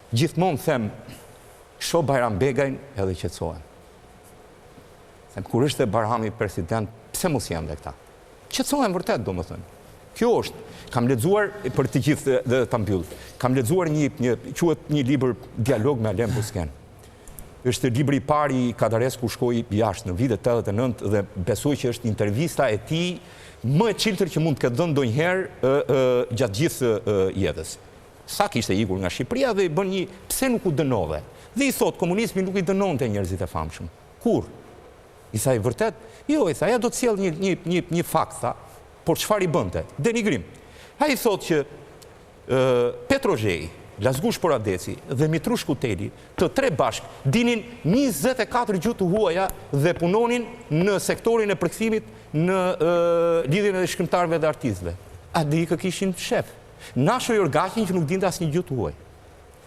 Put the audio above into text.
Gjithmonë them, shoh Bajram Begajn edhe qetësohem. Them, kur është dhe Bajrami president, pse mos janë dhe këta? Qetësohem vërtet, domethënë. Kjo është, kam lexuar për të gjithë dhe ta mbyll. Kam lexuar një një quhet një libër Dialog me Alain Bosquen. Është libri i parë i Kadaresë kur shkoi jashtë në vitet 89 dhe besoj që është intervista e tij më e çiltër që mund të ketë dhënë ndonjëherë gjatë gjithë jetës. Sa kishte ikur nga Shqipëria dhe i bën një pse nuk u dënove. Dhe i thotë komunizmi nuk i dënonte njerëzit e famshëm. Kurrë. I tha i vërtet? Jo, i tha, ja do të sjell një një një një fakt, tha. Por çfarë i bënte? Denigrim. Ai thotë që Petro Zheji, Lasgush Poradeci dhe Mitrush Kuteli, të tre bashkë dinin 24 gjuhë të huaja dhe punonin në sektorin e përkthimit në Lidhjen e Shkrimtarëve dhe Artistëve. A di kë kishin shef? Nasho Jorgaqin që nuk dinte asnjë gjuhë të huaj.